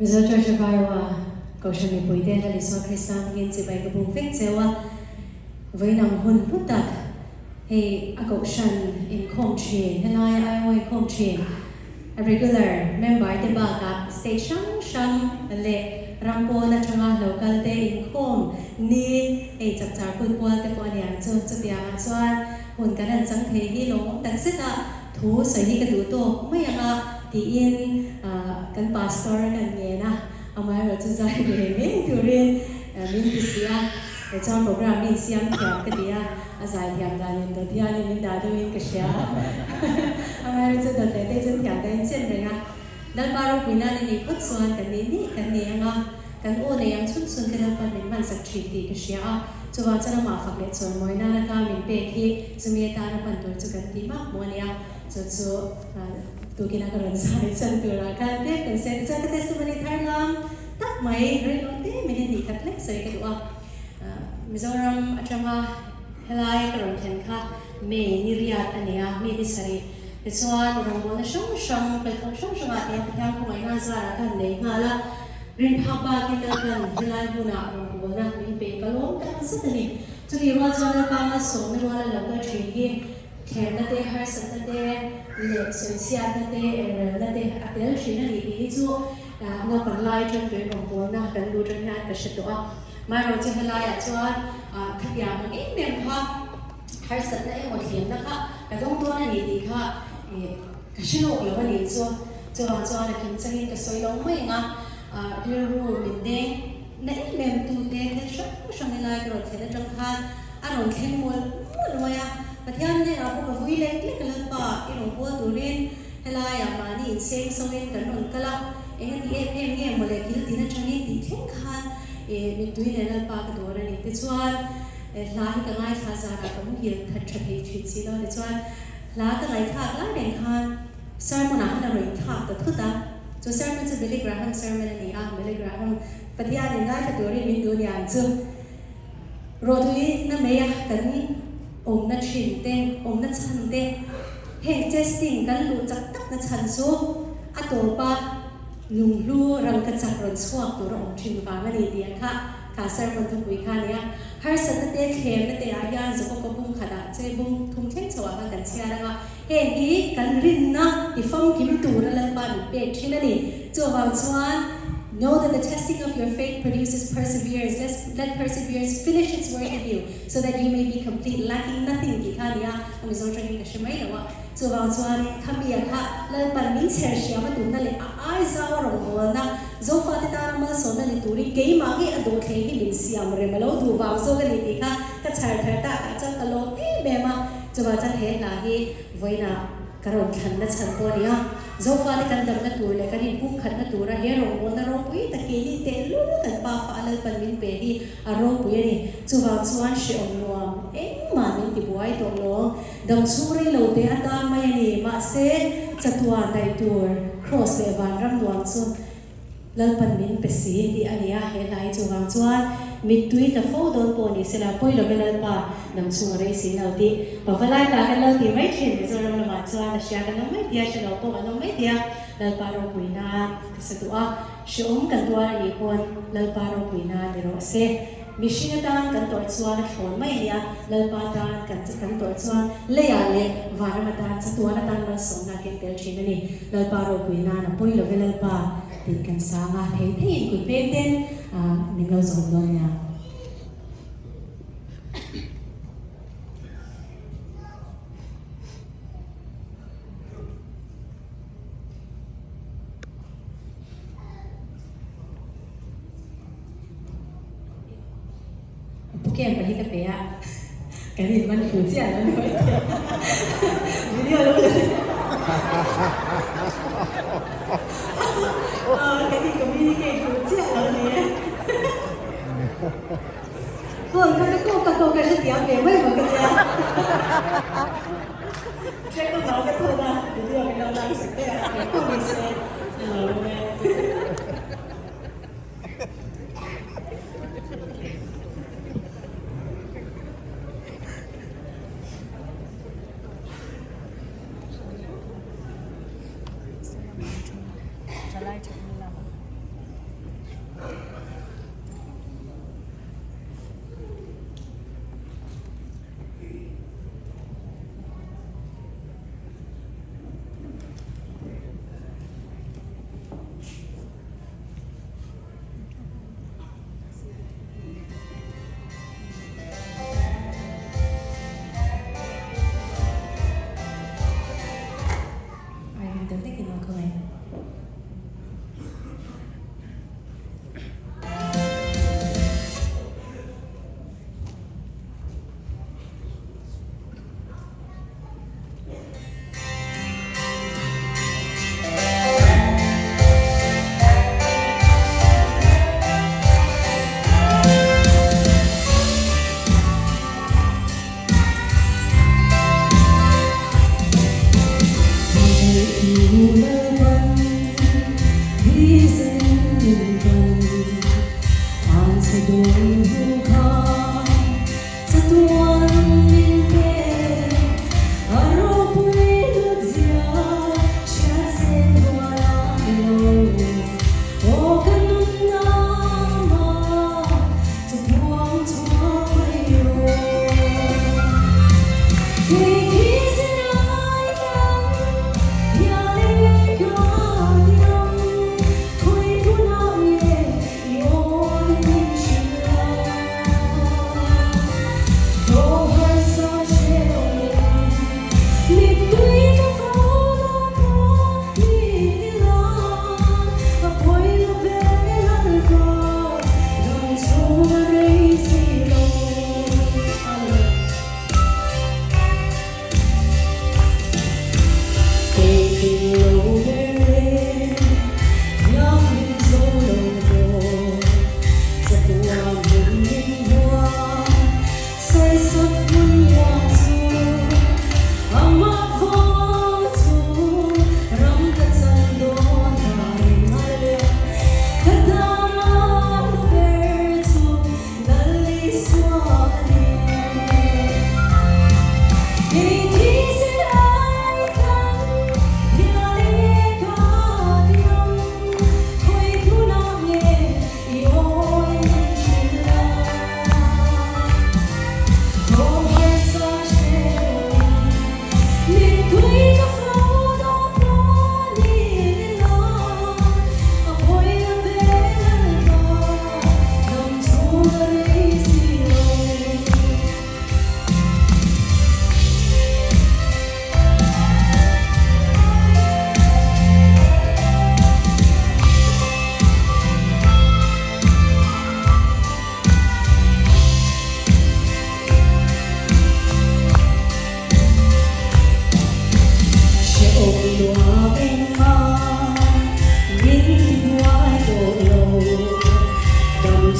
Mizo Church of Iowa Kohhran mipuite Lal Isua Krista hmangin chibai ka buk vek cheu a, vawiin ang hun hlu tak hei a Kohhran inkhawm thin, helaia Iowa inkhawm thin a regular member te bakah state hrang hrang leh ram pawn atanga lo kal te inkhawm ni hei chapchar kut kual te pawh a niang chu. Chutiangah chuan hun kan han chang thei hi lawmawm tak zet a. Thu sawi hi ka duh tawk mai ang a tiin kan pastor kan ngen a, amaherawh chu zai ve ngei turin min ti si a, chuan program hi insiam thiam ka ti a, a zai thiam dan in dawt hianin min dah deuhin ka hria a, amaherawh chu dawt leh te chu thiam dahin chen reng a, Lalpa ropui nan i nih phawt chuan kan nih nih kan ni ang a, kan u nei ang chhun chhun te Lalpan min hmansak thin tih ka hria a, chuvang chuan amah fak leh chawi mawi nana ka min pek hi chumi atana hman tur chu kan tih mak hmuh a nia, chu chu tukina ka rawn zai chan turah khan tlem kan sawi tichuan ka testimony thar lam tak mai rei lo te minute hnih khat hlek sawi ka duh a, Mizoram atanga helai ka rawn thlen kha May ni riat a ni a, mi ni sarih. Tichuan, rawngbawlna hrang hrang, platform hrang hrangah te Pathian khawngaihna zarah ka han nei nghal a, rinphak bakin Lalpan helai hmunah rawngbawlna min pe ka lawm tak zet a ni. Chutih rual chuan Lalpa malsawmna ruala lo kal thin hi thlemna te, harsatna te leh sawichhiatna te, engrelna te a tel thin a ni tih hi chu naupang lai atang tuin rawngbawlna kan lu atang hian ka hre tawh a. Maherawhchu helaiah chuan khatiang ang em em kha Harsatna emaw thlemna kha ka dawng dawn a ni tih kha ka hre lawk lo a nih chu. Chuvang chuan a kim changin ka sawi lo mai ang a, rilru min deng na em em tu te thil hrang hrang helai ka rawn thlen atang khan a rawn thleng mual mual mai a. Pathian hnenah pawh ka vui lek lek a Lalpa i rawn pawl turin helaiah mahni inseng sawngin kan rawn kal a, eng a ti em em nge mawle kil tin atangin tih thleng khan mittui leh Lalpa ka dawr a ni. Tichuan. Hla hi ka ngaithla zarah ka muhil that tha thei thin si lo tichuan hla ka ngaihthlak lai reng khan sermon ah khan a rawn inthlak ta thut a, chu sermon chu Billy Graham sermon a ni a, Billy Graham Pathian in ngaithla turin min duh niang chu rawtui na mai a kan awmna thin te awmna chhan te heng testing kan luh chak tak na chhan chu a tawp a lunghlu rangka chak rawn chhuak tur a awm thin vang a ni tih ang kha Kha sermon thupui kha nia, harsatna te thlemna te ah hian Jakob-a bung khatah che bung thum thleng chho ah khan kan chhiar ang a, heng hi kan rinna i famkim tura Lalpa min pek thin a ni. Chuvang chuan, Know that the testing of your faith produces perseverance, let let perseverance finish its work in you, so that you may be complete, lacking nothing tih kha a nia, a Mizo tangin ka hre mai lo a. Chuvang chuanin khami a kha Lalpan min chher hriam a tumna leh a ai zau a rawngbawlna Zofate tana malsawmna ni turin keimah ngei a dawhthleng hi min siam rem a lo duh vang zawk a ni tih kha ka chhar thar tak ah chuan ka lawm em em a. Chuvang chuan he hla hi vawiinah ka rawn thlanna chhan pawh a ni a. Zofate kan damna tur leh kan inpumkhatna tura he rawngbawlna ropui tak keini tehlul kan pa fa a Lalpan min pe hi a ropui a ni. Chuvang chuan hrehawm nuam engmah min ti buai tawh lo. Dam chhung rei lo te atan mai a ni. Mahse, chatuan daih tur Kraws leh vanram nuam chu Lalpan min pe si tih a ni a. He hla hi chuvang chuan mittui tla fo dawn pawh ni sela, pawi love Lalpa, dam chhung a rei si lo tih Pavalai ta kan lo ti mai thin. Mizoram lamah chuan a hria kan awm mai tia, hre lo pawh kan awm mai tia Lalpa ropui nan ka sa duh a. Hreawm kan tuar a nih pawn Lalpa ropui nan ni rawh se. Mihring atan kan tawrh chuan a thlawn mai a nia, Lalpa tan kan kan tawrh chuan leiah leh vanram atan chatuan atan malsawmna a keng tel thin a ni. Lalpa ropui nan a pawi love Lalpa tih kan sang a, thei theiin kut peng ten min lo zawm dawn nia. Pu Ken pa hi ka pe a, kan in man fu chiah lo ni mai thei video lo la kan in communicate fu chiah lo ni e. Phone kha ka kawk ka kawk a hrethiam ve mai maw ka tia. Check ka vang ka thawn a, video min lo lak sak daih a, engpawh ni se a lo awm e.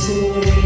Suri.